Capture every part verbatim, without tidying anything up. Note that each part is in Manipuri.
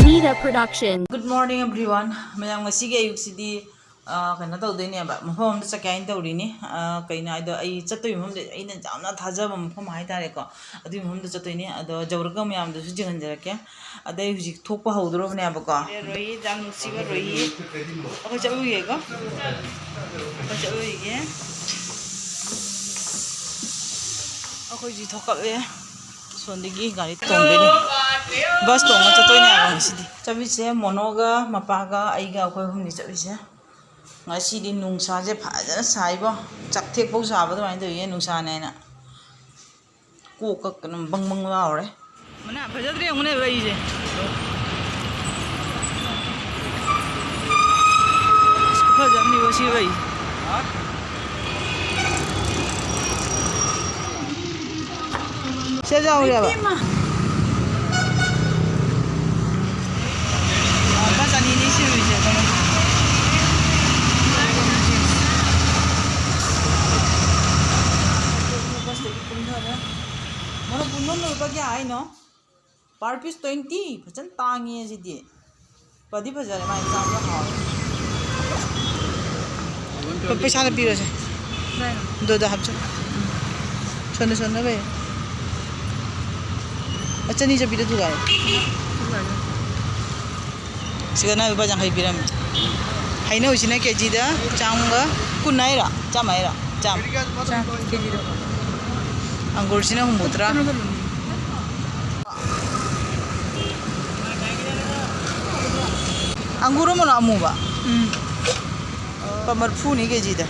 Nida Production. Good morning, everyone. ꯃꯌꯥꯝ, ꯉꯁꯤꯒꯤ ꯑꯌꯨꯛꯁꯤꯗꯤ, ꯑ, ꯀꯩꯅꯣ ꯇꯧꯗꯣꯏꯅꯦꯕ, ꯃꯐꯝ ꯑꯃꯗ ꯆꯠꯀꯦ ꯍꯥꯏꯅ ꯇꯧꯔꯤꯅꯤ꯫ ꯑ, ꯀꯩꯅꯣ ꯍꯥꯏꯗꯣ, ꯑꯩ ꯆꯠꯇꯣꯏ ꯃꯐꯝꯗꯤ ꯑꯩꯅ ꯌꯥꯝꯅ ꯊꯥꯖꯕ ꯃꯐꯝ ꯍꯥꯏꯇꯥꯔꯦꯀꯣ, ꯑꯗꯨꯒꯤ ꯃꯐꯝꯗ ꯆꯠꯇꯣꯏꯅꯤ꯫ ꯑꯗꯣ ꯌꯧꯔꯒ ꯃꯌꯥꯝꯗꯁꯨ ꯌꯦꯡꯍꯟꯖꯔꯛꯀꯦ꯫ ꯑꯗꯩ ꯍꯧꯖꯤꯛ ꯊꯣꯛꯄ ꯍꯧꯗꯣꯔꯕꯅꯦꯕꯀꯣ꯫ ꯔꯣꯍꯤ, ꯌꯥꯝ ꯅꯨꯡꯁꯤꯕ ꯔꯣꯍꯤ꯫ ꯑꯩꯈꯣꯏ ꯆꯠꯂꯨꯒꯦꯀꯣ꯫ ꯑꯩꯈꯣꯏ ꯆꯠꯂꯨꯒꯦ꯫ ꯑꯩꯈꯣꯏ ꯍꯧꯖꯤꯛ ꯊꯣꯛꯀꯠꯂꯦ꯫ ꯁꯣꯝꯗꯒꯤ ꯒꯥꯔꯤ ꯇꯣꯡꯗꯣꯏꯅꯤ꯫ ꯕꯁ ꯇꯣꯡꯉ ꯆꯠꯇꯣꯏꯅꯦ ꯍꯥꯏꯕ ꯉꯁꯤꯗꯤ꯫ ꯆꯠꯂꯤꯁꯦ ꯃꯣꯅꯣꯒ ꯃꯄꯥꯒ ꯑꯩꯒ ꯑꯩꯈꯣꯏ ꯑꯍꯨꯝꯅꯤ ꯆꯠꯂꯤꯁꯦ꯫ ꯉꯁꯤꯗꯤ ꯅꯨꯡꯁꯥꯁꯦ ꯐꯖꯅ ꯁꯥꯏꯕꯣ꯫ ꯆꯥꯛꯊꯦꯛꯐꯧ ꯁꯥꯕ ꯑꯗꯨꯃꯥꯏꯅ ꯇꯧꯏꯌꯦ ꯅꯨꯡꯁꯥꯅꯦꯅ꯫ ꯀꯣꯛꯀ ꯀꯩꯅꯣꯝ ꯕꯪ ꯕꯪ ꯂꯥꯎꯔꯦ꯫ ꯃꯅꯥ ꯐꯖꯗ꯭ꯔꯦ ꯌꯦꯡꯉꯨꯅꯦ ꯂꯩꯁꯦ꯫ ꯑꯁ, ꯈꯨꯐꯖ ꯑꯃꯅꯤꯕꯣ ꯁꯤ ꯂꯩꯁꯦ꯫ ꯁꯤꯗ ꯌꯥꯎꯔꯦꯕ꯫ ꯏꯃꯥ! ꯂꯨꯄꯥ ꯆꯅꯤꯅꯤ ꯁꯤꯔꯨꯏꯁꯦ ꯑꯩꯈꯣꯏꯅ꯫ ꯕꯁꯇꯒꯤ ꯀꯨꯝꯊꯔꯦ꯫ ꯃꯣꯔꯣꯛ ꯄꯨꯡ ꯑꯃꯗ ꯂꯨꯄꯥ ꯀꯌꯥ ꯍꯥꯏꯅꯣ? Per piece twenty? ꯐꯖꯅ ꯇꯥꯡꯉꯤ ꯑꯁꯤꯗꯤ꯫ ꯐꯗꯤ ꯐꯖꯔꯦ, ꯃꯥꯏ ꯆꯥꯕ ꯍꯥꯎꯔꯦ꯫ ꯄꯩꯁꯥꯗ ꯄꯤꯔꯣꯁꯦ꯫ ꯑꯗꯨꯗ ꯍꯥꯞꯆꯤꯜꯂꯣ꯫ ꯁꯣꯝꯗ, ꯁꯣꯝꯗ ꯂꯩ꯫ ꯑ, ꯆꯅꯤ ꯆꯠꯄꯤꯗꯣ ꯊꯨꯒꯥꯏꯌꯣ꯫ ꯁꯤꯗꯅ ꯂꯨꯄꯥ ꯌꯥꯡꯈꯩ ꯄꯤꯔꯝꯃꯦ꯫ ꯍꯩꯅꯧꯁꯤꯅ ꯀꯦꯖꯤꯗ ꯆꯥꯝꯃꯒ ꯀꯨꯟ ꯍꯥꯏꯔꯣ? ꯆꯥꯝꯃ ꯍꯥꯏꯔꯣ? ꯆꯥꯝꯃ꯫ ꯆꯥꯝ ꯀꯦꯖꯤꯗ꯫ ꯑꯪꯒꯨꯔꯁꯤꯅ ꯍꯨꯝꯐꯨꯇꯔꯥ꯫ ꯑꯪꯒꯨꯔ ꯑꯃꯅ ꯑꯃꯨꯕ? ꯎꯝ꯫ ꯂꯨꯄꯥ ꯃꯔꯤꯐꯨꯅꯤ ꯀꯦꯖꯤꯗ꯫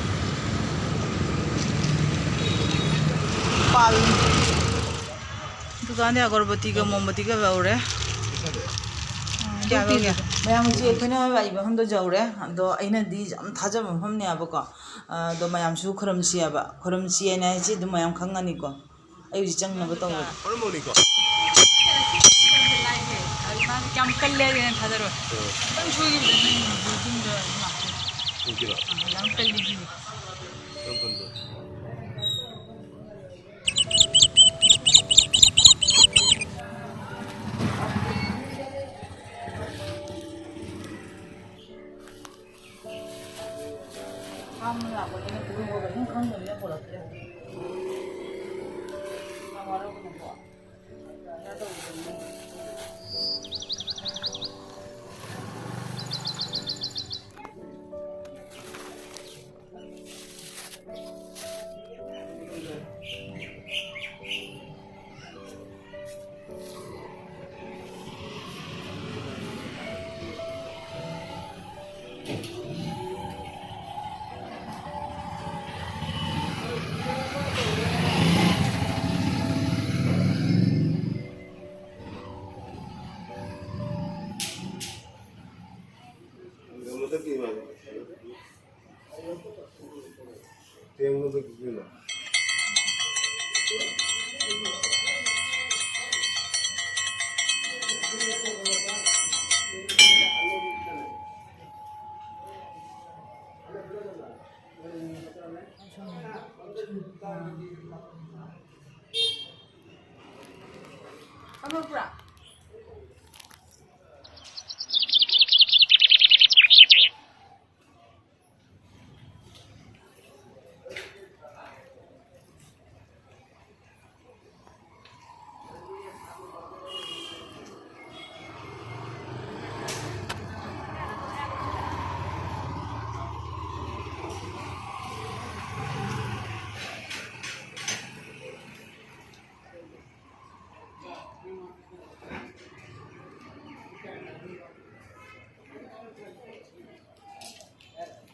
ꯄꯥꯜ-, ꯗꯨꯀꯥꯟꯗ ꯑꯒꯔꯕꯇꯤꯒ ꯃꯣꯝꯕꯇꯤꯒ ꯂꯧꯔꯦ꯫ ꯎꯝ, ꯀꯌꯥ ꯂꯧꯒꯦ? ꯃꯌꯥꯝ, ꯍꯧꯖꯤꯛ ꯑꯩꯈꯣꯏꯅ ꯂꯥꯛꯏꯕ ꯃꯐꯝꯗꯣ ꯌꯧꯔꯦ꯫ ꯑꯗꯣ ꯑꯩꯅꯗꯤ ꯌꯥꯝ ꯊꯥꯖꯕ ꯃꯐꯝꯅꯦꯕꯀꯣ꯫ ꯑꯗꯣ ꯃꯌꯥꯝꯁꯨ ꯈꯨꯔꯨꯝꯁꯤ ꯍꯥꯏꯕ, ꯈꯨꯔꯨꯝꯁꯤ ꯍꯥꯏꯅ ꯍꯥꯏꯁꯤ ꯑꯗꯨꯝ ꯃꯌꯥꯝ ꯈꯪꯉꯅꯤꯀꯣ꯫ ꯑꯩ ꯍꯧꯖꯤꯛ ꯆꯪꯅꯕ ꯇꯧꯔꯒꯦ꯫ ꯀꯔꯝꯕꯅꯤꯀꯣ? ꯃꯥꯁꯦ ꯀꯌꯥꯝ ꯀꯜꯂꯦ ꯍꯥꯏꯒꯦ ꯅꯪ ꯊꯥꯖꯔꯣꯏ꯫ ꯎꯝ꯫ ꯈꯤꯇꯪ ꯁꯣꯏꯈꯤꯕꯗ ꯅꯪ ꯌꯨꯝꯗ ꯑꯗꯨꯝ ꯂꯥꯛꯇꯣꯏꯅꯦ꯫ ꯎꯝ, ꯀꯩꯅꯣ? ꯑꯥ, ꯌꯥꯝ ꯀꯜꯂꯤ ꯁꯤꯗꯤ꯫ ꯀꯔꯝ ꯀꯜꯂꯤ?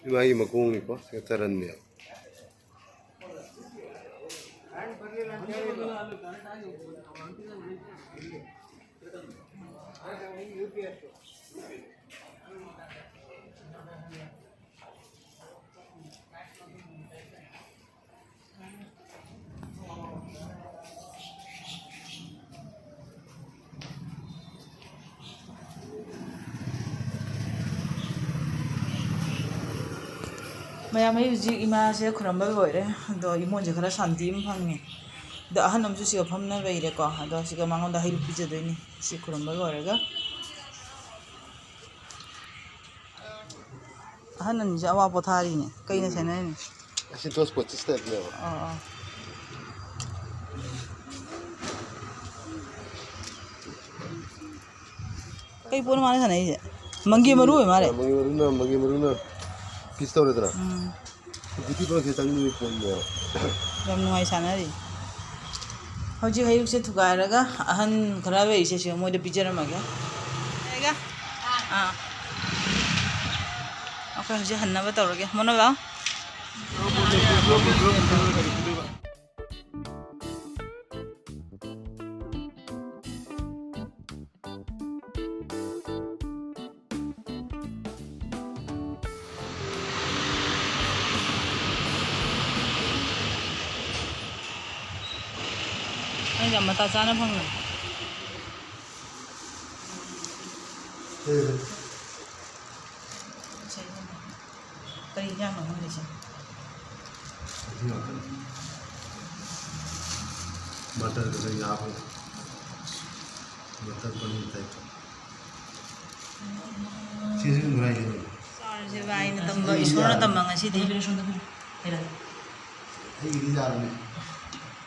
ꯏꯃꯥꯒꯤ ꯃꯈꯣꯡꯅꯤꯀꯣ, ꯁꯤꯒ ꯆꯔꯟꯅꯦꯕ꯫ ꯃꯌꯥꯝ, ꯑꯩ ꯍꯧꯖꯤꯛ ꯏꯃꯥꯁꯦ ꯈꯨꯔꯝꯕ ꯂꯣꯏꯔꯦ, ꯑꯗꯣ ꯏꯃꯣꯟꯁꯦ ꯈꯔ ꯁꯥꯟꯇꯤ ꯑꯃ ꯐꯪꯉꯦ꯫ ꯑꯗꯣ ꯑꯍꯟ ꯑꯃꯁꯨ ꯁꯤꯒ ꯐꯝꯅ ꯂꯩꯔꯦꯀꯣ, ꯑꯗꯣ ꯁꯤꯒ ꯃꯉꯣꯟꯗ ꯍꯩꯔꯨꯛ ꯄꯤꯖꯗꯣꯏꯅꯤ ꯁꯤ ꯈꯨꯔꯝꯕ ꯂꯣꯏꯔꯒ꯫ ꯑꯍꯟ ꯑꯅꯤꯁꯦ ꯑꯋꯥ ꯄꯣꯊꯥꯔꯤꯅꯦ꯫ ꯀꯩꯅ ꯎꯝ꯫ ꯁꯦꯟꯅꯔꯤꯅꯣ? ꯑꯁꯤ ꯗꯣꯁ ꯄꯣꯆꯤꯁ ꯇꯥꯏꯞꯅꯦꯕ꯫ ꯑꯥ, ꯑꯥ꯫ ꯀꯩ ꯄꯣꯠꯅꯣ ꯃꯥꯅ ꯁꯥꯟꯅꯩꯁꯦ? ꯃꯪꯒꯦ ꯃꯔꯨ ꯑꯣꯏ ꯃꯥꯜꯂꯦ꯫ ꯃꯪꯒꯦ ꯃꯔꯨꯅ, ꯃꯪꯒꯦ ꯃꯔꯨꯅ ꯄꯤꯁ ꯇꯧꯔꯦꯗꯅ꯫ ꯎꯝ꯫ ꯍꯧꯖꯤꯛꯇꯤ ꯄꯨꯂꯞꯁꯦ ꯆꯪꯗꯣꯏ ꯄꯣꯠꯅꯦꯕ꯫ ꯌꯥꯝ ꯅꯨꯡꯉꯥꯏ ꯁꯥꯟꯅꯔꯤ꯫ ꯍꯧꯖꯤꯛ ꯍꯩꯔꯨꯛꯁꯦ ꯊꯨꯒꯥꯏꯔꯒ ꯑꯍꯟ ꯈꯔ ꯂꯩꯔꯤꯁꯦ ꯁꯤꯒ ꯃꯣꯏꯗ ꯄꯤꯖꯔꯝꯃꯒꯦ꯫ ꯂꯩꯔꯒ? ꯑꯥ꯫ ꯑꯩꯈꯣꯏ ꯍꯧꯖꯤꯛ ꯍꯟꯅꯕ ꯇꯧꯔꯒꯦ꯫ ꯃꯣꯅꯣ ꯂꯥꯛꯑꯣ꯫ ꯑꯩ ꯌꯥꯝ ꯃꯇꯥ ꯆꯥꯅ ꯐꯪꯉꯦ꯫ ꯀꯔꯤ ꯏꯟꯖꯥꯡꯅꯣ ꯈꯪꯗꯦꯁꯦ꯫ ꯃꯇꯔꯒ ꯌꯥꯎꯕ꯫ ꯃꯇꯔ ꯄꯅꯤꯔ ꯇꯥꯏꯞꯇ꯫ ꯁꯤꯁꯨ ꯑꯗꯨꯝ ꯍꯥꯏꯒꯦ ꯑꯗꯨꯝ꯫ ꯆꯥꯔꯁꯦ ꯚꯥꯏ, ꯑꯩꯅ ꯇꯝꯕ, ꯑꯩꯒꯤꯗꯤ ꯏꯁꯣꯔꯅ ꯌꯥꯔꯅꯤ꯫ ꯇꯝꯕ ꯉꯁꯤꯗꯤ꯫ ꯑꯩꯒꯤꯗꯤ ꯌꯥꯔꯅꯤ꯫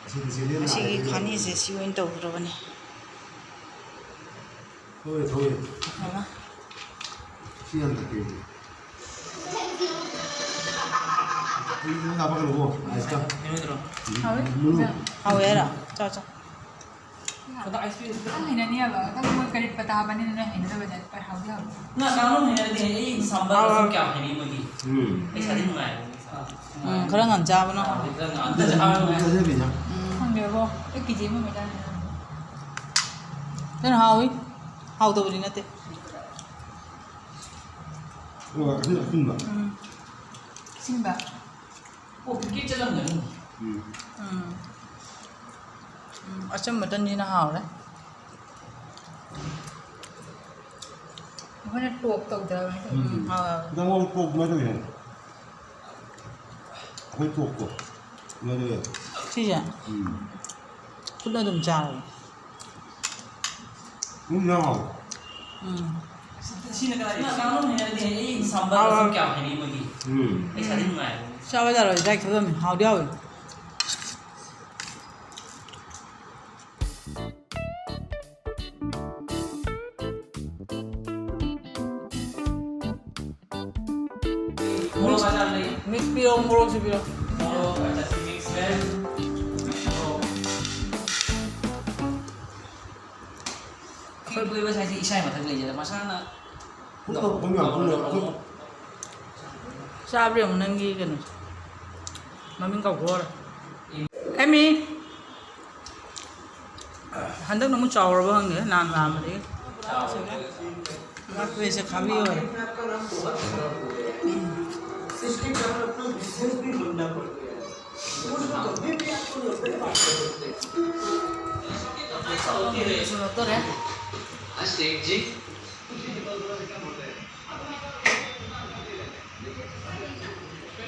ꯑꯁꯤꯗꯤ ꯁꯤꯗꯤ ꯉꯁꯤꯒꯤ ꯌꯥꯔꯅꯤ꯫ ꯈꯥꯅꯤꯁꯦ ꯁꯤ ꯑꯣꯏꯅ ꯇꯧꯈ꯭ꯔꯕꯅꯦ꯫ ꯊꯣꯛꯑꯦ, ꯊꯣꯛꯑꯦ꯫ ꯃꯃꯥ꯫ ꯁꯤ ꯌꯥꯝ ꯇꯞꯄꯦ꯫ ꯑꯩ ꯅꯪ ꯍꯥꯞꯄꯛꯀꯅꯨꯀꯣ, ꯑꯥꯏꯁꯇ꯫ ꯍꯥꯎꯋꯦ? ꯃꯨꯜꯂꯨ꯫ ꯍꯥꯎꯋꯦ ꯍꯥꯏꯔꯣ? ꯆꯥꯎ, ꯆꯥꯎ꯫ ꯑꯗꯣ ꯑꯥꯏꯁ ꯀ꯭ꯔꯤꯝ ꯅꯪ ꯍꯩꯅꯅꯤ ꯍꯥꯏꯕ꯫ ꯅꯪ ꯃꯣꯏ ꯀꯔꯤ ꯄꯇꯥ ꯍꯥꯞꯄꯅꯤꯅ ꯅꯣꯏ ꯍꯩꯅꯗꯕꯅꯦ꯫ ꯍꯥꯎꯗꯤ ꯍꯥꯎꯕꯅꯦ꯫ ꯉꯥ ꯀꯥꯡꯍꯧ ꯍꯩꯅꯗꯦ꯫ ꯑꯩ ꯁꯝꯕꯔ ꯍꯥꯎꯋꯦ꯫ ꯀꯌꯥ ꯍꯩꯅꯩ ꯃꯣꯏꯗꯤ꯫ ꯎꯝ꯫ ꯑꯩ ꯏꯁꯥꯗꯤ ꯅꯨꯡꯉꯥꯏ꯫ ꯎꯝ, ꯈꯔ ꯉꯟ ꯆꯥꯕꯅ ꯍꯥꯎꯋꯦ꯫ ꯈꯔ ꯉꯟ ꯆꯥꯕꯅ ꯍꯥꯎꯋꯦ꯫ ꯆꯥꯖꯕꯤꯅ꯫ ꯎꯝ꯫ ꯈꯪꯗꯦꯕꯣ꯫ ꯑꯩ ꯀꯦꯖꯤ ꯑꯃ ꯃꯌꯥ ꯆꯥꯅꯤ꯫ ꯀꯩꯅꯣ ꯍꯥꯎꯋꯤ? ꯍꯥꯎꯇꯕꯗꯤ ꯅꯠꯇꯦ꯫ ꯑꯣ, ꯑꯁꯤꯅ ꯑꯊꯨꯝꯕ꯫ ꯎꯝ꯫ ꯑꯁꯤꯟꯕ꯫ ꯑꯣ, ꯄꯤꯀꯦꯠ ꯆꯠꯂꯝꯒꯅꯤ꯫ ꯎꯝ꯫ ꯎꯝ꯫ ꯎꯝ, ꯑꯆꯝꯕ ꯇꯟꯁꯤꯅ ꯍꯥꯎꯔꯦ꯫ ꯑꯩꯈꯣꯏꯅ ꯇꯣꯛ ꯇꯧꯗ꯭ꯔꯕꯅꯦ꯫ ꯎꯝ, ꯍꯥꯎꯋꯦ, ꯍꯥꯎꯋꯦ꯫ ꯅꯪꯉꯣꯟꯗ ꯇꯣꯛ ꯑꯗꯨꯃꯥꯏꯅ ꯇꯧꯋꯤꯅꯦ꯫ ꯑꯩꯈꯣꯏ ꯇꯣꯛꯇꯣ ꯑꯗꯨꯃꯥꯏꯅ ꯇꯧꯋꯦ꯫ ꯁꯤꯁꯦ? ꯎꯝ꯫ ꯈꯨꯠꯅ ꯑꯗꯨꯝ ꯆꯥꯔꯦ꯫ ꯎꯝ, ꯌꯥꯝ ꯍꯥꯎꯋꯦ꯫ ꯎꯝ꯫ ꯁꯤꯅ ꯀꯅꯥ? ꯉꯥ ꯀꯥꯡꯍꯧ ꯍꯩꯅꯗꯦ꯫ ꯑꯩ ꯁꯝꯕꯔ ꯍꯥꯎꯋꯦ꯫ ꯀꯌꯥ ꯍꯩꯅꯩ ꯃꯣꯏꯗꯤ꯫ ꯎꯝ꯫ ꯑꯩ ꯏꯁꯥꯗꯤ ꯅꯨꯡꯉꯥꯏ꯫ ꯆꯥꯕ ꯌꯥꯔꯣꯏ, ꯗꯥꯏꯠ ꯊꯣꯛꯂꯝꯃꯤ꯫ ꯍꯥꯎꯗꯤ ꯍꯥꯎꯋꯤ꯫ ꯃꯤꯛꯁ ꯄꯤꯔꯛꯑꯣ, ꯃꯣꯔꯣꯛꯁꯨ ꯄꯤꯔꯛꯑꯣ꯫ ꯑꯩꯈꯣꯏ ꯄꯨꯏꯕ ꯁꯥꯏꯁꯦ ꯏꯁꯥꯒꯤ ꯃꯊꯛ ꯂꯩꯖꯔꯦ, ꯃꯁꯥꯅ ꯄꯨꯟꯅ, ꯄꯨꯟꯅ, ꯄꯨꯟꯅ꯫ ꯆꯥꯕ꯭ꯔꯥ ꯌꯦꯡꯉꯨ ꯅꯪꯒꯤ ꯀꯩꯅꯣ꯫ ꯃꯃꯤꯡ ꯀꯥꯎꯊꯣꯛꯈ꯭ꯔꯦ꯫ ꯑꯦꯃꯤ꯫ ꯍꯟꯗꯛꯅ ꯑꯃꯨꯛ ꯆꯥꯎꯔꯕ ꯈꯪꯗꯦ, ꯅꯍꯥꯟ ꯂꯥꯛꯑꯝꯕꯗꯒꯤ꯫ ꯃꯥ ꯄꯨꯏꯁꯦ ꯈꯥꯕꯤ ꯑꯣꯏꯔꯦ꯫ ꯎꯝ꯫ ꯁꯨꯔꯛꯇꯣꯔꯦ꯫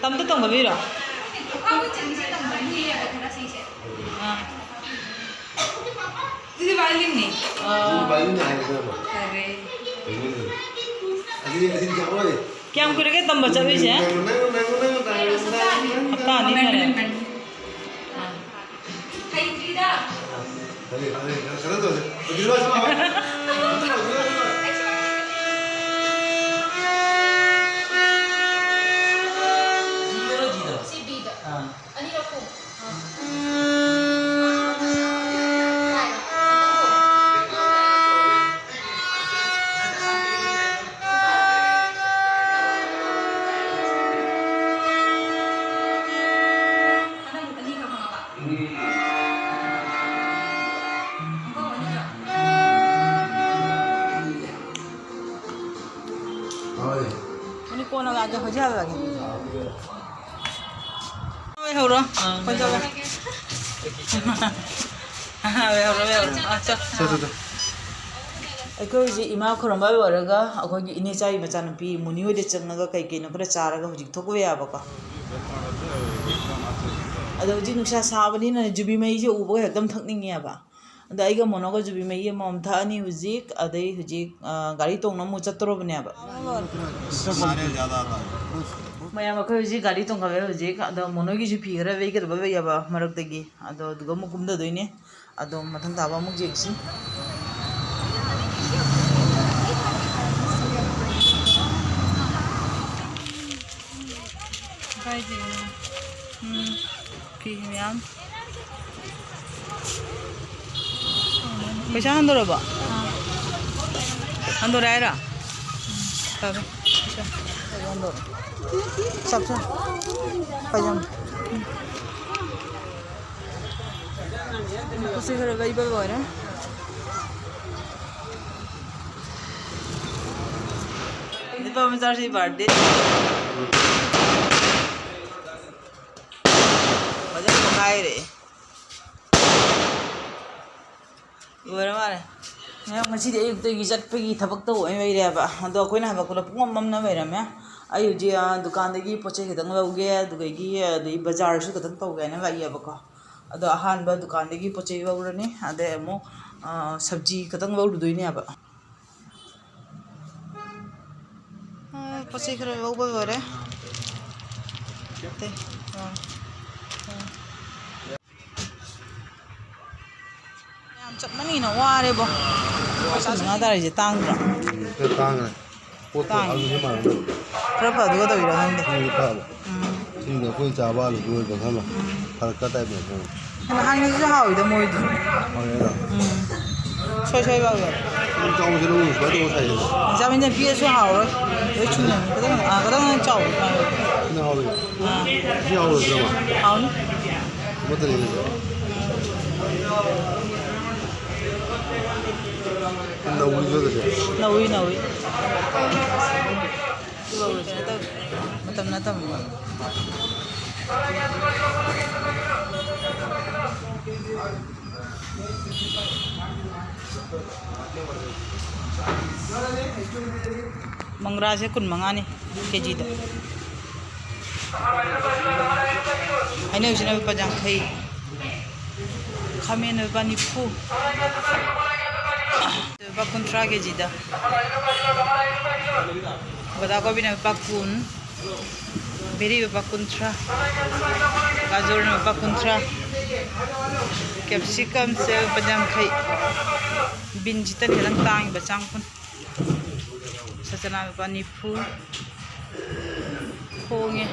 ꯇꯝꯗ ꯇꯝꯒꯗꯣꯏꯔꯣ? ꯑꯥ꯫ ꯑꯗꯨꯗꯤ violin ꯅꯤ꯫ ꯑꯥ꯫ Violin ꯅꯤ ꯍꯥꯏꯒꯗꯕ꯫ ꯐꯔꯦ꯫ Violin ꯅꯤ꯫ ꯑꯗꯨꯗꯤ, ꯑꯗꯨꯗꯤ ꯌꯥꯔꯣꯏ꯫ ꯀꯌꯥꯝ ꯀꯨꯏꯔꯒꯦ ꯇꯝꯕ ꯆꯠꯂꯨꯏꯁꯦ? ꯅꯪ, ꯅꯪ, ꯅꯪ, ꯅꯪ, ꯅꯪ, ꯅꯪ, ꯅꯪ, ꯍꯞꯇꯥ ꯑꯅꯤ ꯐꯔꯦ꯫ ꯑꯥ꯫ ꯍꯩꯇ꯭ꯔꯤꯗ꯫ ꯐꯔꯦ, ꯐꯔꯦ, ꯈꯔ, ꯈꯔ ꯇꯧꯁꯦ꯫ ꯍꯧꯖꯤꯛ ꯂꯣꯏꯁꯤꯜꯂꯣ꯫ ꯁꯤ ꯕꯤꯗ꯫ ꯑꯥ꯫ ꯑꯅꯤꯔꯛ ꯈꯣꯡ꯫ ꯑꯥ꯫ ꯍꯣꯏ꯫ ꯃꯅꯤ ꯀꯣꯟꯅ ꯂꯥꯛꯑꯒꯦ, ꯍꯧꯖꯤꯛ ꯍꯜꯂꯛꯑꯒꯦ꯫ ꯍꯣꯏ, ꯍꯧꯔꯣ꯫ ꯑꯥ, ꯈꯣꯏ ꯆꯠꯂꯣ꯫ ꯑꯥ, ꯍꯣꯏ, ꯍꯧꯔꯣ, ꯍꯣꯏ, ꯍꯧꯔꯣ꯫ ꯑꯥ, ꯆꯣ꯫ ꯆꯣ, ꯆꯣ, ꯆꯣ꯫ ꯑꯩꯈꯣꯏ ꯍꯧꯖꯤꯛ ꯏꯃꯥ ꯈꯨꯔꯨꯝꯕ ꯂꯣꯏꯔꯒ ꯑꯩꯈꯣꯏꯒꯤ ꯏꯅꯦꯆꯥꯒꯤ ꯃꯆꯥꯅꯨꯄꯤ ꯃꯨꯅꯤ ꯍꯣꯏꯗ ꯆꯪꯉꯒ ꯀꯩ ꯀꯩꯅꯣ ꯈꯔ ꯆꯥꯔꯒ ꯍꯧꯖꯤꯛ ꯊꯣꯛꯄ ꯌꯥꯕꯀꯣ꯫ ꯑꯗꯣ ꯍꯧꯖꯤꯛ ꯅꯨꯡꯁꯥ ꯁꯥꯕꯅꯤꯅ ꯌꯨꯕꯤ ꯃꯍꯤꯁꯦ ꯎꯕꯒ ꯍꯦꯛꯇ ꯊꯛꯅꯤꯡꯉꯦꯕ꯫ ꯑꯗꯣ ꯑꯩꯒ ꯃꯣꯅꯣꯒ ꯌꯨꯕꯤ ꯃꯍꯤ ꯑꯃꯃꯝ ꯊꯛꯑꯅꯤ ꯍꯧꯖꯤꯛ꯫ ꯑꯗꯩ ꯍꯧꯖꯤꯛ, ꯑ, ꯒꯥꯔꯤ ꯇꯣꯡꯅ ꯑꯃꯨꯛ ꯆꯠꯇꯣꯔꯕꯅꯦꯕ꯫ ꯃꯌꯥꯝ ꯑꯩꯈꯣꯏ ꯍꯧꯖꯤꯛ ꯒꯥꯔꯤ ꯇꯣꯡꯈꯠꯂꯦ ꯍꯧꯖꯤꯛ꯫ ꯑꯗꯣ ꯃꯣꯅꯣꯒꯤꯁꯨ ꯐꯤ ꯈꯔ ꯂꯩꯒꯗꯕ ꯂꯩꯌꯦꯕ ꯃꯔꯛꯇꯒꯤ꯫ ꯑꯗꯣ ꯑꯗꯨꯒ ꯑꯃꯨꯛ ꯀꯨꯝꯊꯗꯣꯏꯅꯦ꯫ ꯑꯗꯣ ꯃꯊꯪ ꯇꯥꯕ ꯑꯃꯨꯛ ꯌꯦꯡꯁꯤ꯫ ꯎꯝ, ꯐꯤ ꯃꯌꯥꯝ꯫ ꯄꯩꯁꯥ ꯍꯟꯗꯣꯔꯕꯣ? ꯍꯟꯗꯣꯔꯦ ꯍꯥꯏꯔꯣ? ꯐꯔꯦ꯫ ꯄꯩꯁꯥ ꯍꯟꯗꯣꯔꯦ꯫ ꯆꯞ ꯆꯥ꯫ ꯄꯩꯁꯥ꯫ ꯄꯣꯠ ꯆꯩ ꯈꯔ ꯂꯩꯕ ꯂꯣꯏꯔꯦ꯫ ꯅꯨꯄꯥ ꯃꯆꯥꯁꯤ ꯕꯥꯔꯗꯦ꯫ ꯐꯖꯅ ꯄꯣꯈꯥꯏꯔꯦ꯫ ꯂꯣꯏꯔ ꯃꯥꯜꯂꯦ꯫ ꯉꯁꯤꯗꯤ ꯑꯌꯨꯛꯇꯒꯤ ꯆꯠꯄꯒꯤ ꯊꯕꯛꯇ ꯑꯣꯏꯅ ꯂꯩꯔꯦꯕ꯫ ꯑꯗꯣ ꯑꯩꯈꯣꯏꯅ ꯍꯜꯂꯛꯄꯗ ꯄꯨꯡ ꯑꯃ ꯃꯝꯅ ꯂꯩꯔꯝꯃꯦ꯫ ꯑꯩ ꯍꯧꯖꯤꯛ, ꯑ, ꯗꯨꯀꯥꯟꯗꯒꯤ ꯄꯣꯠ ꯆꯩ ꯈꯤꯇꯪ ꯂꯧꯒꯦ, ꯑꯗꯨꯗꯒꯤ, ꯑꯗꯩ ꯕꯖꯥꯔꯁꯨ ꯈꯤꯇꯪ ꯇꯧꯒꯦ ꯍꯥꯏꯅ ꯂꯥꯛꯏꯌꯦꯕꯀꯣ꯫ ꯑꯗꯣ ꯑꯍꯥꯟꯕ ꯗꯨꯀꯥꯟꯗꯒꯤ ꯄꯣꯠ ꯆꯩ ꯂꯧꯔꯅꯤ, ꯑꯗꯩ ꯑꯃꯨꯛ, ꯑ, ꯁꯕꯖꯤ ꯈꯤꯇꯪ ꯂꯧꯔꯨꯗꯣꯏꯅꯦꯕ꯫ ꯑ, ꯄꯣꯠ ꯆꯩ ꯈꯔ ꯂꯧꯕ ꯂꯣꯏꯔꯦ꯫ ꯑꯇꯩ, ꯑ, ꯑ꯫ ꯌꯥꯝ ꯆꯠꯃꯟꯒꯤꯅ ꯋꯥꯔꯦꯕꯣ꯫ ꯄꯩꯁꯥ ꯃꯉꯥ ꯇꯥꯔꯤꯁꯦ ꯇꯥꯡꯗ꯭ꯔꯣ? ꯈꯔ ꯇꯥꯡꯉꯦ꯫ ꯄꯣꯠꯇꯣ ꯇꯥꯡꯉꯦ꯫ ꯑꯗꯨꯗꯤ ꯃꯥꯟꯅꯗꯕ꯫ ꯈꯔ ꯐꯗꯨꯒ ꯇꯧꯔꯤꯔꯣ ꯈꯪꯗꯦ꯫ ꯁꯤꯗꯤ ꯐꯕ꯫ ꯎꯝ꯫ ꯁꯤꯗꯤ ꯑꯩꯈꯣꯏ ꯆꯥꯕ ꯑꯂꯨꯗꯨ ꯑꯣꯏꯕ ꯈꯪꯉꯕ? ꯎꯝ꯫ ꯐꯔꯛꯀ ꯇꯥꯏꯞ ꯇꯧꯕ꯫ ꯅꯍꯥꯟꯒꯤꯗꯨꯁꯨ ꯍꯥꯎꯋꯤꯗ ꯃꯣꯏꯗꯣ꯫ ꯍꯥꯎꯋꯦ ꯑꯗꯣ꯫ ꯎꯝ꯫ ꯁꯣꯏ ꯁꯣꯏ ꯌꯥꯎꯋꯦ꯫ ꯌꯥꯝ ꯆꯥꯎꯕꯁꯦ ꯂꯧꯔꯨꯅꯨ, ꯁꯨꯃꯥꯏꯅ ꯇꯧꯔ ꯁꯥꯏꯁꯦ꯫ ꯆꯥꯃꯤꯟꯅ ꯄꯤꯛꯑꯁꯨ ꯍꯥꯎꯔꯣꯏ꯫ ꯂꯣꯏ ꯆꯨꯝꯅ ꯈꯤꯇꯪ, ꯑꯥ, ꯈꯤꯇꯪ ꯆꯥꯎꯕ ꯐꯥꯎꯋꯦ꯫ ꯁꯤꯅ ꯍꯥꯎꯋꯦ꯫ ꯑꯥ꯫ ꯁꯤ ꯍꯥꯎꯔꯣꯏꯗ꯭ꯔꯕ? ꯍꯥꯎꯅꯤ꯫ ꯑꯃꯠꯇꯅꯤ ꯂꯩꯁꯦ꯫ ꯅꯧꯔꯤꯕ ꯀꯩꯁꯦ? ꯅꯧꯏ, ꯅꯧꯏ꯫ ꯀꯩꯅꯣ ꯇꯧ-, ꯃꯇꯝ ꯅꯠꯇꯕꯅꯤꯅ꯫ ꯃꯪꯒ꯭ꯔꯥꯁꯦ ꯀꯨꯟ ꯃꯉꯥꯅꯤ ꯀꯦ ꯖꯤꯗ꯫ ꯍꯩꯅꯧꯁꯤꯅ ꯂꯨꯄꯥ ꯌꯥꯡꯈꯩ, ꯈꯥꯃꯦꯟꯅ ꯂꯨꯄꯥ ꯅꯤꯐꯨ, ꯂꯨꯄꯥ ꯀꯨꯟꯊ꯭ꯔꯥ ꯀꯦ ꯖꯤꯗ꯫ ꯕꯟꯗꯥꯀꯣꯕꯤꯅ ꯂꯨꯄꯥ ꯀꯨꯟ, ꯕꯦꯔꯤ ꯂꯨꯄꯥ ꯀꯨꯟꯊ꯭ꯔꯥ, ꯒꯥꯖꯔꯅ ꯂꯨꯄꯥ ꯀꯨꯟꯊ꯭ꯔꯥ, ꯀꯦꯞꯁꯤꯀꯝꯁꯦ ꯂꯨꯄꯥ ꯌꯥꯡꯈꯩ, ꯕꯤꯟꯁꯤꯇꯅꯤ ꯈꯤꯇꯪ ꯇꯥꯡꯉꯤꯕ, ꯆꯥꯝ ꯀꯨꯟ, ꯁꯆꯅꯥ ꯂꯨꯄꯥ ꯅꯤꯐꯨ꯫ ꯍꯣꯡꯉꯦ꯫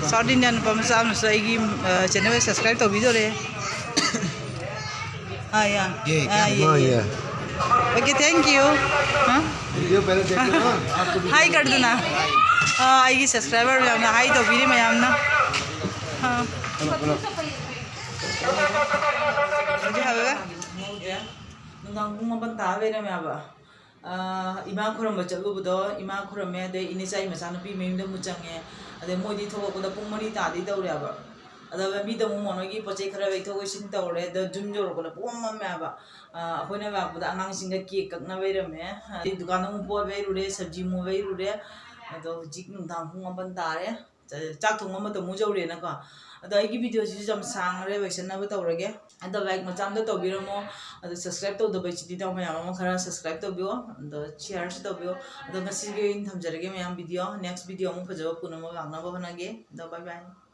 South Indian ꯅꯨꯄꯥ ꯃꯆꯥ ꯑꯃꯁꯨ ꯑꯩꯒꯤ ꯆꯦꯅꯦꯜ ꯁꯕꯁꯀ꯭ꯔꯥꯏꯕ ꯇꯧꯕꯤꯗꯣꯔꯦ꯫ ꯑꯥ, ꯌꯥ꯫ ꯑꯥ, ꯌꯦ, ꯌꯦ꯫ Okay, thank you꯫ ꯍꯥ? Hi ꯀꯔꯗꯨꯅ꯫ ꯑꯥ, ꯑꯩꯒꯤ ꯁꯕꯁꯀ꯭ꯔꯥꯏꯕꯔ ꯃꯌꯥꯝꯅ hi ꯇꯧꯕꯤꯔꯤ ꯃꯌꯥꯝꯅ꯫ ꯑꯥ꯫ ꯍꯧꯖꯤꯛ ꯍꯥꯏꯕ? ꯅꯨꯡꯗꯥꯡ ꯄꯨꯡ ꯃꯥꯄꯟ ꯇꯥ ꯂꯩꯔꯝꯃꯦ ꯍꯥꯏꯕ꯫ ꯑꯥ, ꯏꯃꯥ ꯈꯨꯔꯨꯝꯕ ꯆꯠꯂꯨꯕꯗꯣ, ꯏꯃꯥ ꯈꯨꯔꯨꯝꯃꯦ, ꯑꯗꯩ ꯏꯅꯦꯆꯥꯏ ꯃꯆꯥꯅꯨꯄꯤ ꯃꯌꯨꯝꯗ ꯑꯃꯨꯛ ꯆꯪꯉꯦ꯫ ꯑꯗꯩ ꯃꯣꯏꯗꯤ ꯊꯣꯛꯂꯛꯄꯗ ꯄꯨꯡ ꯃꯔꯤ ꯇꯥꯗꯤ ꯇꯧꯔꯦꯕ꯫ ꯑꯗ ꯂꯝꯕꯤꯗ ꯑꯃꯨꯛ ꯃꯣꯅꯣꯏꯒꯤ ꯄꯣꯠ ꯆꯩ ꯈꯔ ꯂꯩꯊꯣꯛ ꯂꯩꯁꯤꯟ ꯇꯧꯔꯦ꯫ ꯑꯗ ꯌꯨꯝ ꯌꯧꯔꯛꯄꯗ ꯄꯨꯡꯃꯝ ꯃꯝꯃꯦ ꯍꯥꯏꯕ꯫ ꯑꯥ, ꯑꯩꯈꯣꯏꯅ ꯂꯥꯛꯄꯗ ꯑꯉꯥꯡꯁꯤꯡꯒ ꯀꯦꯛ ꯀꯛꯅ ꯂꯩꯔꯝꯃꯦ꯫ ꯑꯗꯩ ꯗꯨꯀꯥꯟꯗ ꯑꯃꯨꯛ ꯄꯣꯠ ꯂꯩꯔꯨꯔꯦ, ꯁꯕꯖꯤ ꯑꯃꯨꯛ ꯂꯩꯔꯨꯔꯦ꯫ ꯑꯗꯣ ꯍꯧꯖꯤꯛ ꯅꯨꯡꯗꯥꯡ ꯄꯨꯡ ꯃꯥꯄꯟ ꯇꯥꯔꯦ꯫ ꯆꯥꯛ ꯊꯣꯡꯕ ꯃꯇꯝ ꯑꯃꯨꯛ ꯌꯧꯔꯦꯅꯀꯣ꯫ ꯑꯗꯣ ꯑꯩꯒꯤ ꯚꯤꯗꯤꯑꯣꯁꯤꯁꯨ ꯌꯥꯝ ꯁꯥꯡꯉꯔꯦ, ꯂꯣꯏꯁꯟꯅꯕ ꯇꯧꯔꯒꯦ꯫ ꯑꯗꯣ ꯂꯥꯏꯛ ꯃꯆꯥ ꯑꯝꯇ ꯇꯧꯕꯤꯔꯝꯃꯣ꯫ ꯑꯗꯣ ꯁꯕꯁꯀ꯭ꯔꯥꯏꯕ ꯇꯧꯗꯕ ꯏꯆꯤꯟ ꯏꯅꯥꯎ ꯃꯌꯥꯝ ꯑꯃ ꯈꯔ ꯁꯕꯁꯀ꯭ꯔꯥꯏꯕ ꯇꯧꯕꯤꯌꯣ꯫ ꯑꯗꯣ ꯁꯤꯌꯔꯁꯨ ꯇꯧꯕꯤꯌꯣ꯫ ꯑꯗꯣ ꯉꯁꯤꯒꯤ ꯑꯣꯏꯅ ꯊꯝꯖꯔꯒꯦ ꯃꯌꯥꯝ ꯚꯤꯗꯤꯑꯣ꯫ ꯅꯦꯛꯁ ꯚꯤꯗꯤꯑꯣ ꯑꯃꯨꯛ ꯐꯖꯕ ꯄꯨꯅꯕ ꯂꯥꯛꯅꯕ ꯍꯣꯠꯅꯒꯦ꯫ ꯑꯗꯣ bye bye꯫